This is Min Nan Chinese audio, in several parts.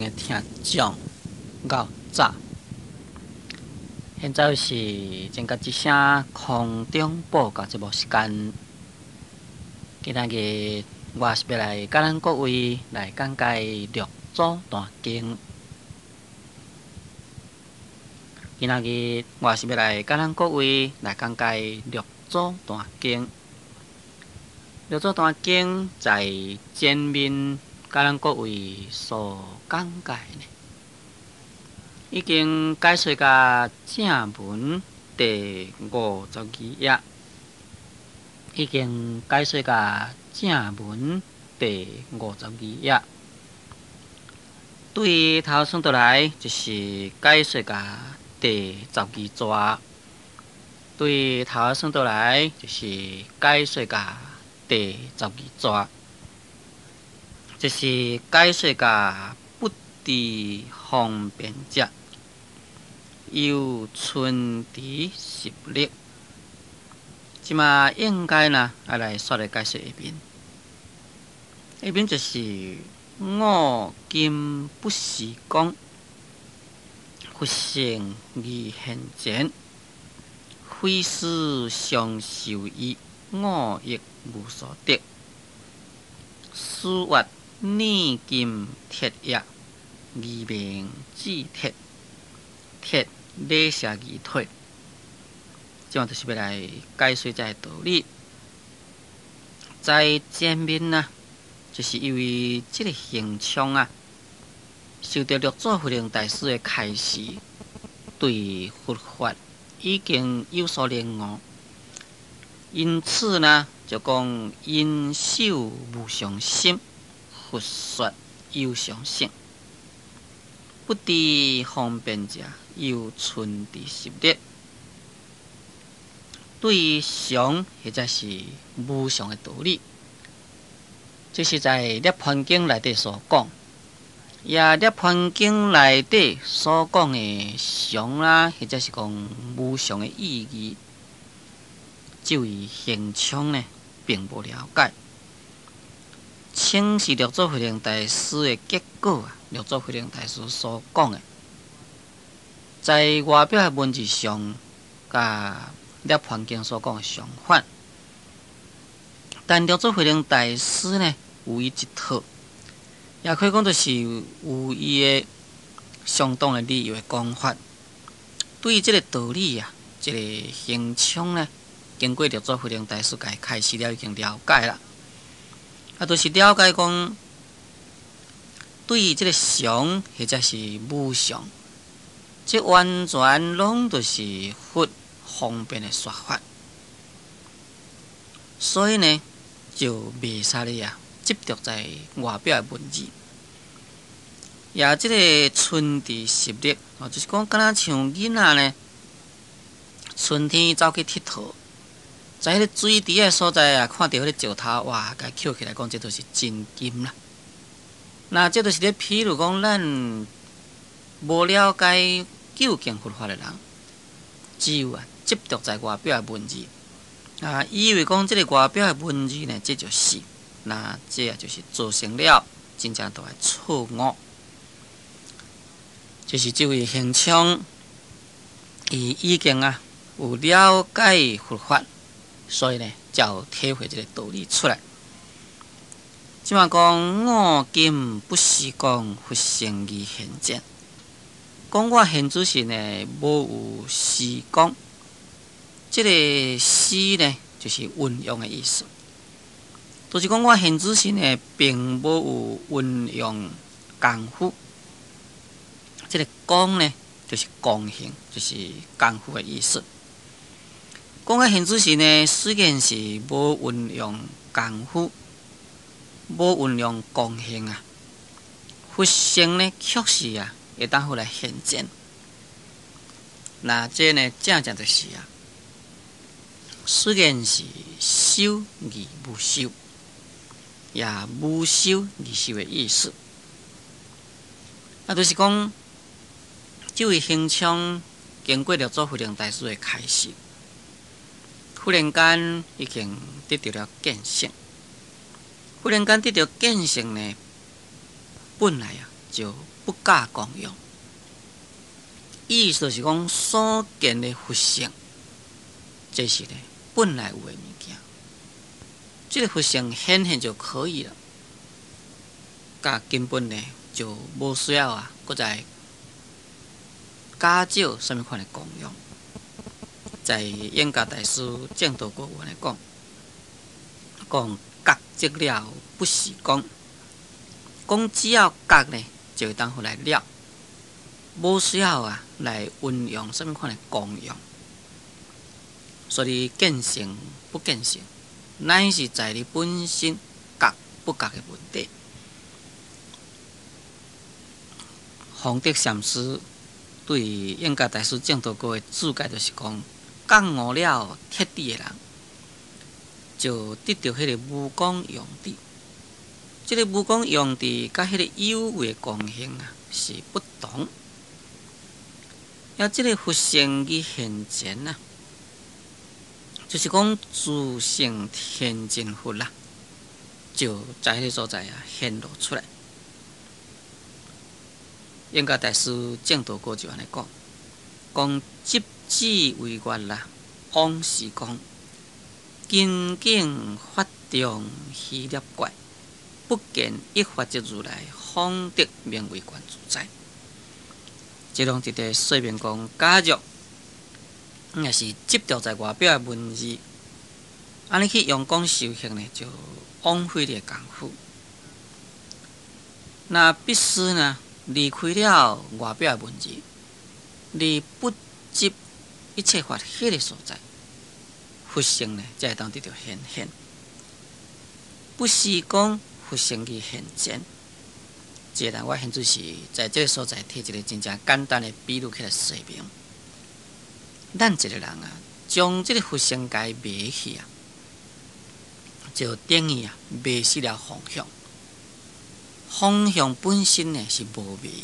的聽眾，𠢕早。現在是前甲之聲空中報告節目時間。今仔日我是欲來佮咱各位來講解六祖壇經。今仔日我是欲來佮咱各位來講解六祖壇經。六祖壇經在前面佮咱各位所講解呢，已經解說到正文第52頁，已經解說到正文第52頁。對頭算倒來，就是解說到第12逝。對頭算倒來，就是解說到第12逝。這是解說到不知方便者，猶嗔執十力。這馬應該呢，愛來煞來解說下面。下面就是我今不思講，佛性而現前，非師常授予，我亦無所得。師曰：煉金鐵也，義名鑄鐵，鐵禮謝而退。這馬就是欲來解說這个道理。在前面啊，就是因為這个行充啊，受著六祖慧能大師的開示，對佛法已經有所領悟，因此呢，就講因修無上心，佛說有上性，不知方便者，猶嗔執十力。對常或者是無常的道理，這是在《涅槃經》內底所講，也《涅槃經》內底所講的常啦，或者是講無常的意義，這位行充呢，並無了解。稱是六祖慧能大師的結果啊，六祖慧能大師所講的，在外表的文字上，佮涅槃經所講的相反。但六祖慧能大師呢，有伊一套，也可以講就是有伊的相當的理由的講法。對於這个道理啊，這个行充呢，經過六祖慧能大師共伊開示了，已經了解啦。啊，就是了解講，對於這个常或者是無常，這完全攏就是佛方便的說法。所以呢，就袂使咧啊，執著在外表的文字。也這个嗔執十力，哦，就是講，敢若像囡仔呢，春天走去𨑨迌，在彼个水池的所在啊，看著彼个石頭，哇，共抾起來講，這就是真金啦。那這就是咧，譬如講，咱無了解究竟佛法的人，只有啊執著在外表的文字，啊，以為講這个外表的文字呢，這就是，那這啊就是造成了真正大的錯誤。就是這位行充，伊已經啊有了解佛法，所以呢，才有體會這个道理出來。這馬講我今不思講佛性而現前，講我現此時呢，無有思講。這个思呢，就是運用的意思，就是講我現此時呢，並無有運用功夫。這个功呢，就是功行，就是功夫的意思。講我現此時呢，雖然是無運用功夫，無運用功行啊，佛性呢，確實啊，會當予來現前。那這呢，正正就是啊，雖然是修而無修，也無修而修的意思。啊，就是講，這位行充經過六祖慧能大師的開示，忽然間已經得著了見性。忽然間得著見性呢，本來啊就不不假供養。意思就是講，所見的佛性，這是呢本來有的物件。這個佛性顯現就可以了，佮根本呢就無需要啊，閣再假借啥物款的供養。在永嘉大師證道歌有按呢講，講覺即了不是講，講只要覺呢，就會當予來了，無需要啊來運用啥物款的供養。所以見性不見性，乃是在你本身覺不覺的問題。弘德禪師對永嘉大師證道歌的注解就是講，覺悟了徹底的人，就得著彼个無功用智。這个無功用智佮彼个有為功行啊是不同。啊，這个佛性佇現前啊，就是講自性現前佛啦，就在彼个所在啊顯露出來。永嘉大師證道歌就按呢講，講執指為月啦，往時光，究竟法中虛粒怪，不見一法即如來，方得名為觀自在。這攏佇咧說明講，假若你若是執著在外表的文字，按呢去用功修行呢，就枉費你的功夫。那必須呢，離開了外表的文字，你不執一切法彼个所在，佛性呢，才會當得著顯現。不是講佛性佇現前。這個人我現在是在這个所在提一個真正簡單的比喻起來說明。咱一個人啊，將這个佛性共迷去啊，就等於啊迷失了方向。方向本身呢是無迷，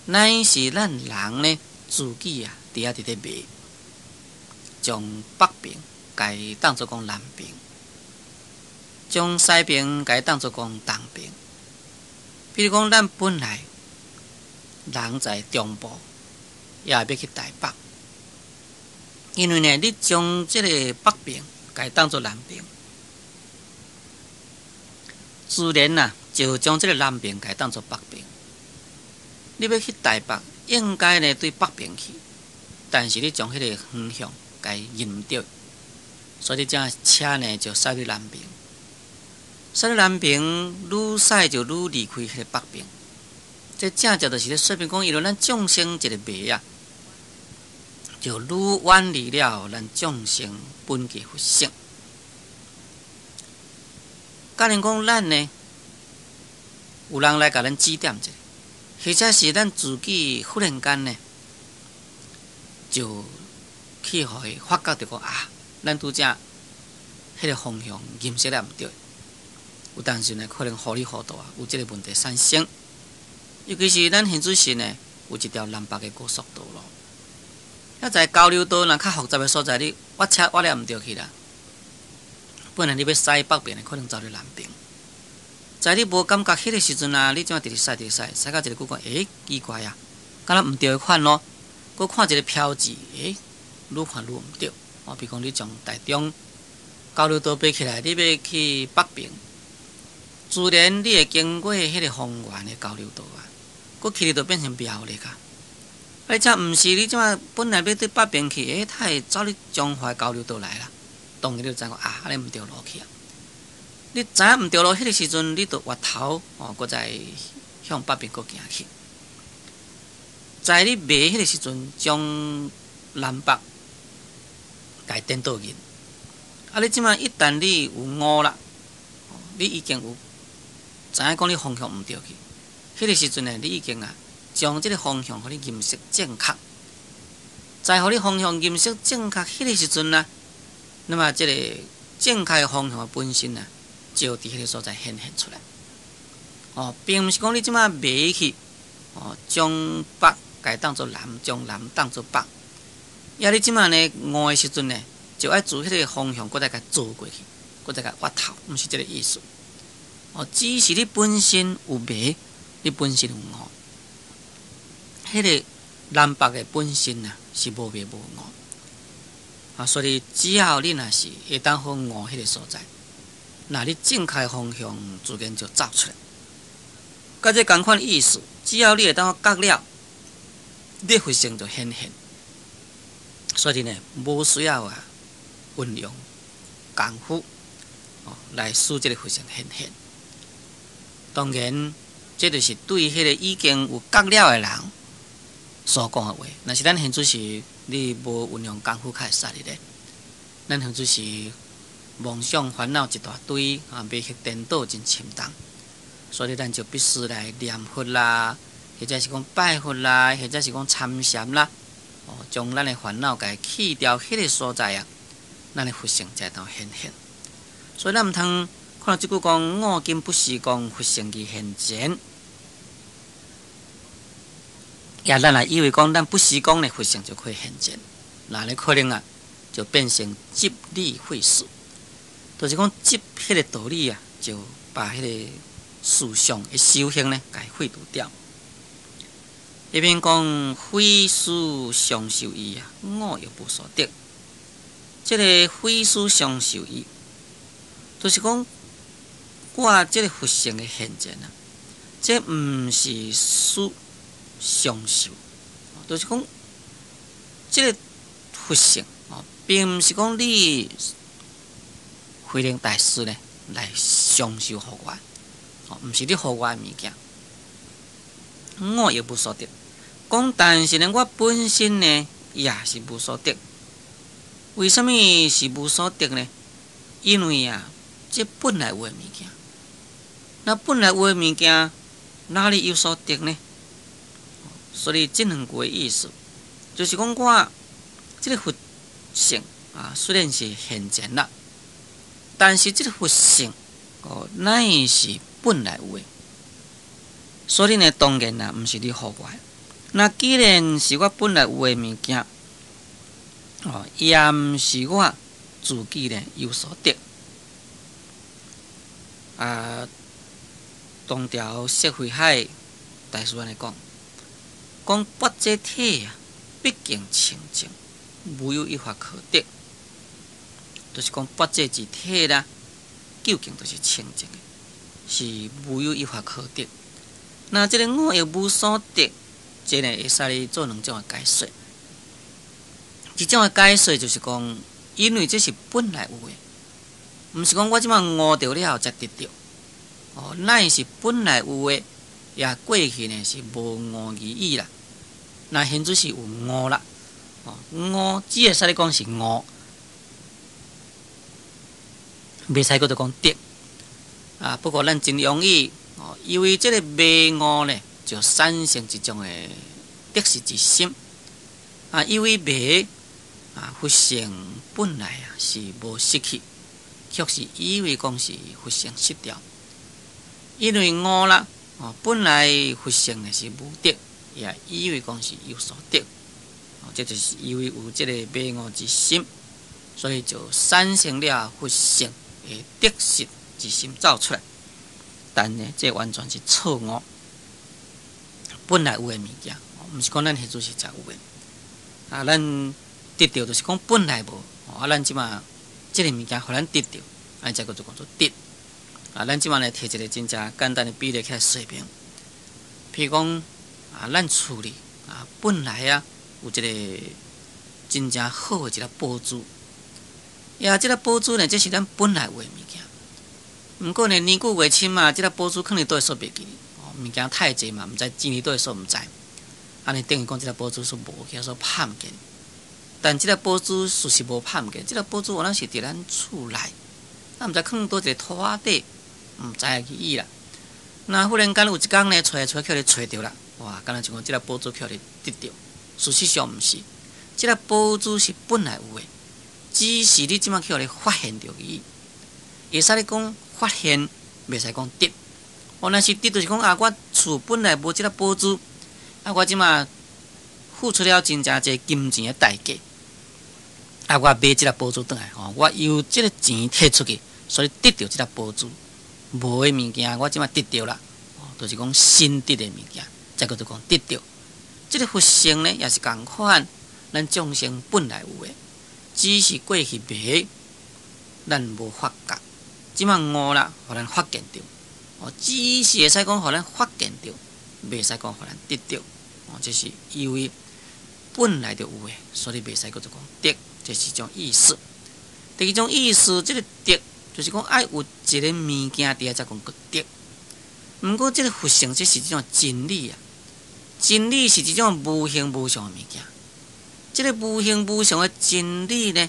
乃是咱人呢自己啊佇遐佇咧迷，將北邊共當做講南邊，將西邊共當做講東邊。比如講，咱本來人在中部，也欲去台北，因為呢，你將這个北邊共當做南邊，自然啊就將這个南邊共當做北邊。你欲去台北，應該呢對北邊去，但是你將彼个方向共認毋著，所以你這車呢就駛去南邊。駛去南邊，愈駛就愈離開彼个北邊。這正正就是咧說明講，因為咱眾生一个迷啊，就愈遠離了咱眾生本具佛性。假如講咱呢，有人來共咱指點一下，或者是咱自己忽然間呢，就去予伊發覺著講啊，咱拄才彼个方向認識了毋對。有當時呢，可能糊裡糊塗啊，有這个問題產生。尤其是咱現在時呢，有一條南北的高速道路，啊，在交流道若較複雜的所在，你挖車挖了毋對去啦。本來你欲駛北邊的，可能走佇南邊。在你無感覺彼个時陣啊，你這樣佇咧駛佇咧駛，駛到一个久講，欸，奇怪啊，敢若毋對的款咯。閣看一个標誌，欸，愈看愈毋對。哦，比如講你從台中交流道爬起來，你欲去北邊。自然你會經過彼个豐原的交流道啊，閣去就變成苗栗啊。啊，你這毋是你這馬本來欲對北邊去，欸，他會走你彰化交流道來啦。當然你就知影講啊，按呢毋對路去啊。你知影毋對路彼个時陣，你就越頭哦，閣再向北邊閣行去。在你迷彼个時陣，將南北共顛倒認。啊，你這馬一旦你有悟啦，你已經有知影講你方向毋對去，彼个時陣呢，你已經啊將這个方向予你認識正確，在予你方向認識正確彼个時陣啊，那麼這个正確的方向的本身啊，就佇彼个所在顯現出來。哦，並毋是講你這馬迷去，哦，將北共當做南，將南當做北。抑你這馬呢悟的時陣呢，就愛自彼个方向，閣再共做過去，閣再共越頭，毋是這个意思。哦，只是你本身有迷，你本身有悟，彼个南北的本身啊是無迷無悟啊，所以只要你若是會當好悟彼個所在，那你正確的方向自然就走出來。佮這仝款意思，只要你會當覺了，你佛性就顯現。所以呢，無需要啊運用功夫哦來使這个佛性顯現。當然，這就是對彼個已經有覺了的人所講的話。若是咱現在是你無運用功夫，較會使哩咧。咱現在是妄想煩惱一大堆啊，迷惑顛倒真深重，所以咱就必須來念佛啦，或者是講拜佛啦，或者是講參禪啦，哦，將咱的煩惱共去掉，彼个所在啊，咱的佛性才會當顯現。所以咱毋通看到這句講我今不是講佛性佇現前，也咱若以為講咱不是講的佛性就可以現前，那呢可能啊就變成執理廢事，就是講執彼个道理啊，就把彼个思想的修行呢，共廢除掉。一邊講非師相授義啊，我亦無所得。這个非師相授義，就是講我這个佛性的現前啊，這毋是師相授，就是講這个佛性哦，並毋是講你慧能大師呢來相授予我，哦，毋是你予我的物件，我亦無所得。講，但是呢，我本身呢也是無所得。為啥物是無所得呢？因為啊，這本來有的物件，那本來有的物件，哪裡有所得呢？所以這兩句的意思，就是講我這个佛性啊，雖然是現前啦，但是這个佛性哦，乃是本來有的。所以呢，當然啦，毋是你予我的。那既然是我本來有的物件，哦，也毋是我自己呢有所得。啊，唐朝釋慧海大師按呢講，講跋這體啊，畢竟清淨，無有一法可得。就是講跋這之體啦，究竟就是清淨的，是無有一法可得。那這个我亦無所得，這个會使你做兩種的解說。一種的解說就是講，因為這是本來有的，毋是講我這擺悟著了才得著。哦，乃是本來有的，也過去呢是無悟而已啦。那現在是有悟啦，哦，悟只會使你講是悟，袂使閣做講得。啊，不過咱真容易哦，因為這个迷悟呢，就產生一種的得失之心。啊，因為迷啊，佛性本來啊是無失去，卻是以為講是佛性失掉。因為悟啦，哦，本來佛性呢是無得，也以為講是有所得，哦，這就是因為有這个迷悟之心，所以就產生了佛性的得失之心走出來。但呢，這完全是錯誤。本來有的物件，毋是講咱現在是才有的。啊，咱得著就是講本來無，啊，咱這馬這个物件予咱得著，按呢才叫做講做得。啊，咱這馬來提一个真正簡單的比例起來說明。譬如講，啊，咱厝裡啊，本來啊有一个真正好的一粒寶珠，呀，這粒寶珠呢，這是咱本來有的物件。毋過呢，年久月深啊，這粒寶珠囥佇佗位煞袂記，哦，物件太濟嘛，毋知錢佇佗位煞毋知。按呢等於講，這粒寶珠煞無去，煞拋毋見。但這粒寶珠事實無拋毋見，這粒寶珠原來是佇咱厝內，咱毋知囥佗一个塗仔底，毋知而已啦。那忽然間有一工呢，揣揣去予揣著啦，哇！敢若像講這粒寶珠去予得著，事實上毋是，這粒寶珠是本來有的，只是你這馬去予發現著而已。會使你講發現，袂使講得。哦，若是得，就是講啊，我厝本來無這粒寶珠，啊，我這馬付出了真正濟金錢的代價，啊，我買這粒寶珠轉來，吼，我用這个錢提出去，所以得著這粒寶珠。無的物件，我這馬得著啦，就是講新得的物件，才叫做講得著。這个佛性呢，也是仝款，咱眾生本來有的，只是過去迷，咱無發覺。這擺悟啦，予咱發現著。哦，只是會使講予咱發現著，袂使講予咱得著。哦，這是因為本來就有的，所以袂使叫做講得，這是一種意思。第二種意思，這个得就是講愛有一个物件佇遐才講叫得。毋過這个佛性，這是一種真理啊！真理是一種無形無相的物件。這个無形無相的真理呢，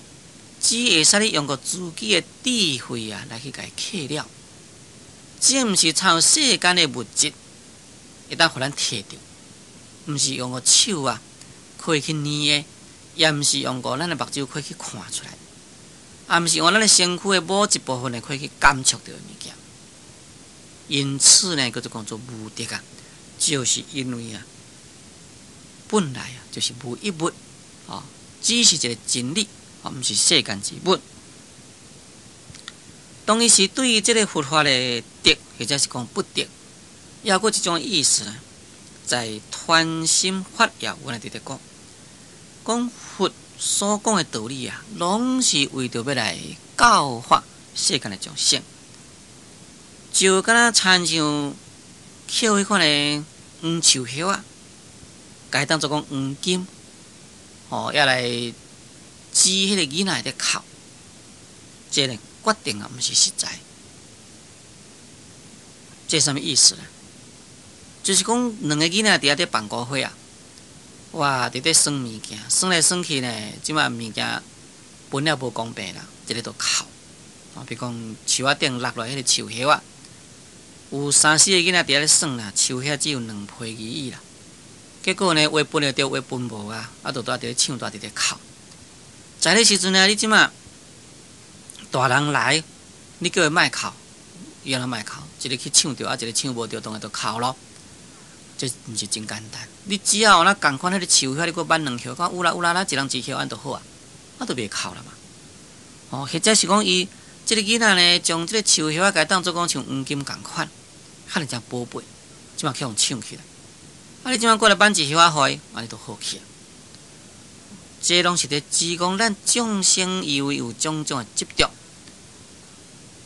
只會使你用個自己的智慧啊來去共伊契了。這毋是親像世間的物質，會當予咱提著，毋是用個手啊可以去捏的，也毋是用個咱的目睭可以去看出來，也毋是用咱的身軀的某一部分呢可以去感觸著的物件。因此呢，叫做講做無得啊，就是因為啊，本來啊就是無一物，哦，只是一个真理，哦，毋是世間之物。當伊是對於這个佛法的得，或者是講不得，抑閣一種意思呢，在傳心法要阮來佇咧講，講佛所講的道理啊，攏是為著欲來教化世間的眾生。就敢若親像抾彼款的黃樹葉仔，共伊當做講黃金，吼，猶來指彼个囡仔佇哭，這个決定啊，毋是實在。這啥物意思呢？就是講兩个囡仔佇遐佇放孤火啊，哇，佇咧耍物件，耍來耍去呢，這擺物件分了無公平啦，一个就哭。啊，比如講樹仔頂落來彼个樹葉仔，有三四个囡仔佇遐咧耍啦，樹葉只有兩皮而已啦。結果呢，話分會著，話分無啊，啊，就拄佇咧搶，拄佇咧哭。在彼時陣呢，你這擺大人來，你叫伊莫哭，伊按怎莫哭？一个去搶著，啊，一个搶無著，當然就哭囉。這毋是真簡單。你只要若仝款彼个樹葉，你閣挽兩葉，講有啦有啦，咱一人一葉，按就好啊，啊，就袂哭啦嘛。哦，或者是講伊這个囡仔呢，將這个樹葉仔共伊當做講像黃金仝款，遐爾濟寶貝，這擺去予搶去啦。啊，你這擺過來挽一葉仔予伊，按呢就好去啊。這攏是佇指講咱眾生因為有種種的執著，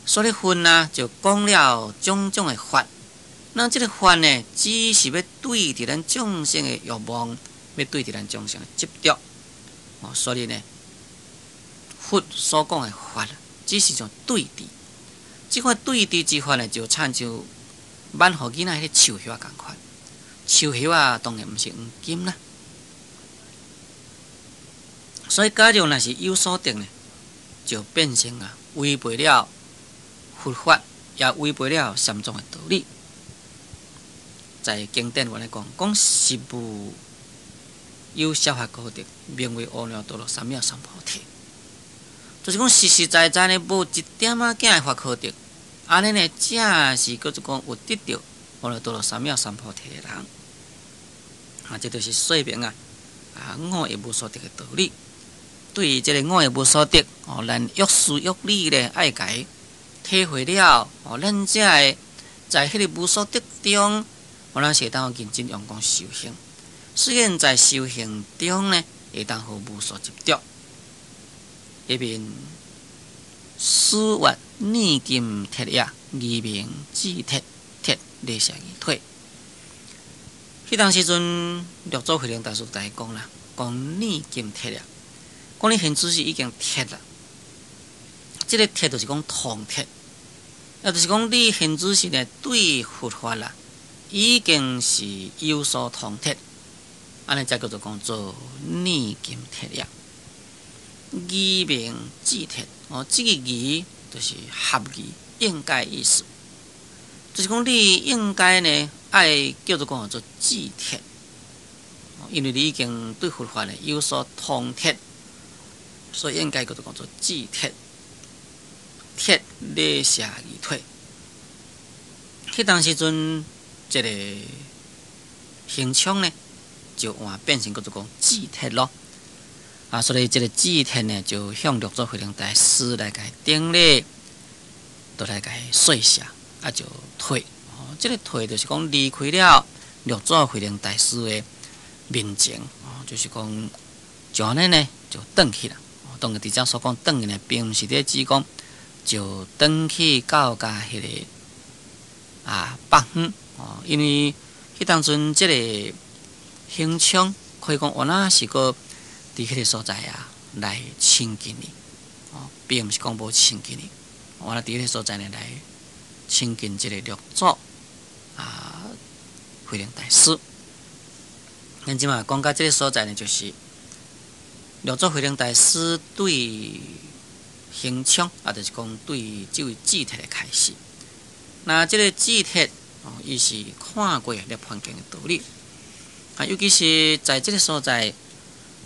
所以佛啊就講了種種的法。那這个法呢，只是欲對治咱眾生的欲望，欲對治咱眾生的執著。哦，所以呢，佛所講的法，只是種對治。這款對治之法呢，就親像挽予囡仔彼个樹葉仔仝款，樹葉仔當然毋是黃金啦。所以，假如若是有所得呢，就變成啊違背了佛法，也違背了三藏的道理。在經典內講，講實無有色法可得，名為阿耨多羅三藐三菩提。就是講實實在在呢，無一點仔仔的法可得，按呢呢，才是叫做講有得著阿耨多羅三藐三菩提的人。啊，這就是說明啊，啊五欲無所得的道理。對於這个五欲無所得，哦，咱約事約理咧，愛共伊體會了，哦，咱才會在彼个無所得中，我咱是會當認真用功修行。雖然在修行中呢，會當予無所執著。下面思閱煉金鐵也，疑名智鐵，鐵禮謝儀退。彼當時陣，六祖慧能大師共伊講啦，講煉金鐵也，講你現此時已經鐵啦。這个鐵就是講通徹，也就是講你現此時呢對佛法啦，已經是有所通徹，按呢才叫做講做煉金鐵也。疑名智鐵哦，這个疑就是合疑應該意思，就是講你應該呢愛叫做講做智鐵，因為你已經對佛法呢有所通徹，所以應該叫做講做智鐵。鐵禮謝而退。彼當時陣，這个行充呢，就換變成叫做講智鐵囉。啊，所以這个智鐵呢，就向六祖慧能大師來共伊頂禮，就來共伊說謝，啊就退，哦，這個退就是講離開了六祖慧能大師的面前，哦，就是講就按呢呢就轉去啦。當然佇遮所講轉去呢，並毋是咧指講就轉去到共彼個北方哦，因為彼當陣這個行充可以講原來是閣佇彼個所在啊來親近伊哦，並毋是講無親近伊，原來佇彼個所在呢來親近這個六祖慧能大師。咱這馬講到這個所在呢，就是六祖慧能大師對行充，就是講對這位智鐵的開示。那這個智鐵哦，伊是看過《涅槃經》的道理啊，尤其是在這個所在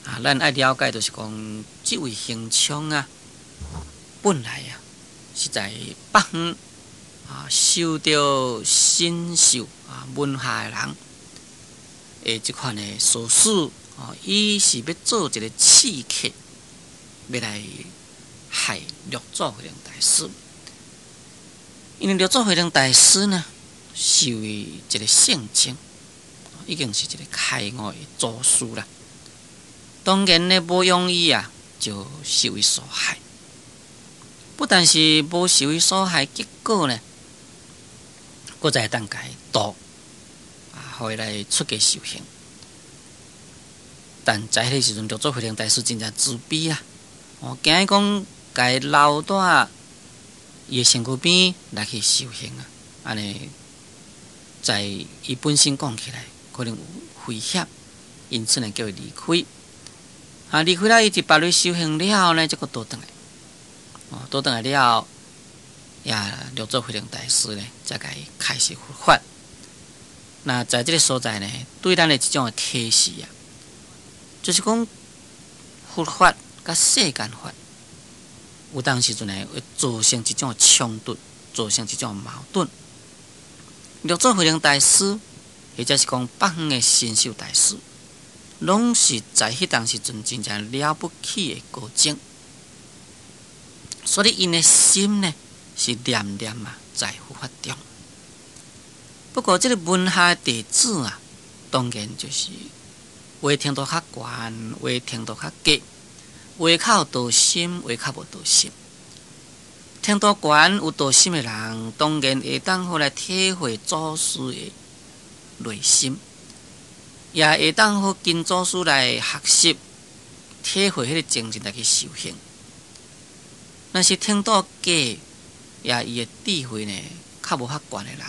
啊，咱愛了解，就是講這位行充啊，本來啊是在北方受著神秀門下的人的這款的唆使哦，伊是欲做一個刺客，欲來害六祖慧能大師。因為六祖慧能大師呢，是位一個聖僧，已經是一個開悟的祖師啦。當然呢，無容易啊，就受伊所害。不但是無受伊所害，結果呢，閣再會當共伊度，予伊來出家修行。但在彼個時陣，六祖慧能大師真正慈悲啊！哦，驚伊講共伊留佇伊的身軀邊來去修行啊，按呢，在伊本身講起來可能有危險，因此呢叫伊離開。離開了，伊佇別裡修行了後呢，才閣倒轉來。哦，倒轉來了後，也六祖慧能大師呢，才共伊開示佛法。那在這個所在呢，對咱的這種的啟示啊，就是講佛法佮世間法，有當時陣呢會造成一種衝突，造成一種矛盾。六祖慧能大師，或者是講北方的神秀大師，攏是在彼當時陣真正了不起的高僧。所以𪜶的心呢，是念念啊在佛法中。不過這個門下弟子啊，當然就是有的程度較懸，有的程度較低，有的較有道心，有的較無道心。程度懸有道心的人，當然會當好來體會祖師的內心，也會當好跟祖師來學習，體會彼個精進來去修行。若是程度低，也伊的智慧呢較無遐懸的人，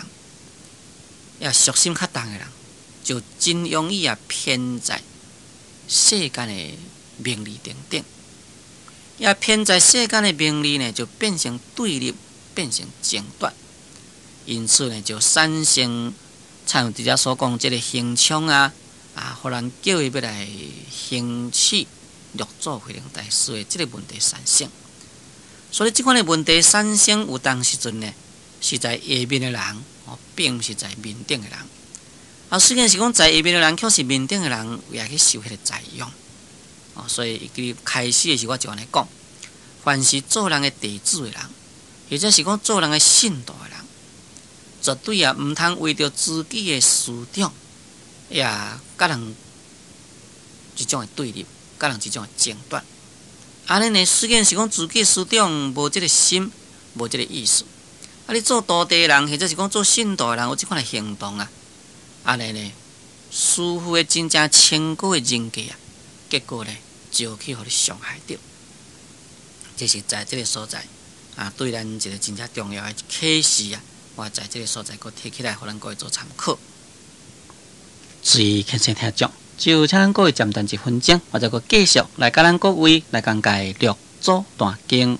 也俗心較重的人，就真容易啊偏在世間的名利等等，也偏在世間的名利呢，就變成對立，變成爭奪。因此呢，就產生像佇遮所講這個行充啊，予人叫伊欲來行刺六祖慧能大師的這個問題產生。所以這款的問題產生有當時陣呢，是在下面的人，哦，並毋是在面頂的人。雖然是講在下面的人，卻是面頂的人也去受彼個作用。哦，所以伊開始的時候我就按呢講，凡是做人的弟子的人，或者是講做人的信徒的人，絕對也毋通為著自己的思想，也佮人這種的對立，佮人這種的爭奪。按呢呢，雖然是講自己思想無這個心，無這個意思，你做徒弟的人，或者是講做信徒的人，有這款的行動啊，按呢呢，師父的真正清高的人格啊，結果呢，就去予你傷害著。這是在這個所在啊，對咱一個真正重要的啟示啊，我在這個所在閣提起來，予咱各位做參考。注意，虔誠聽眾。就請咱各位暫停一分鐘，我再閣繼續來佮咱各位來講解《六祖壇經》。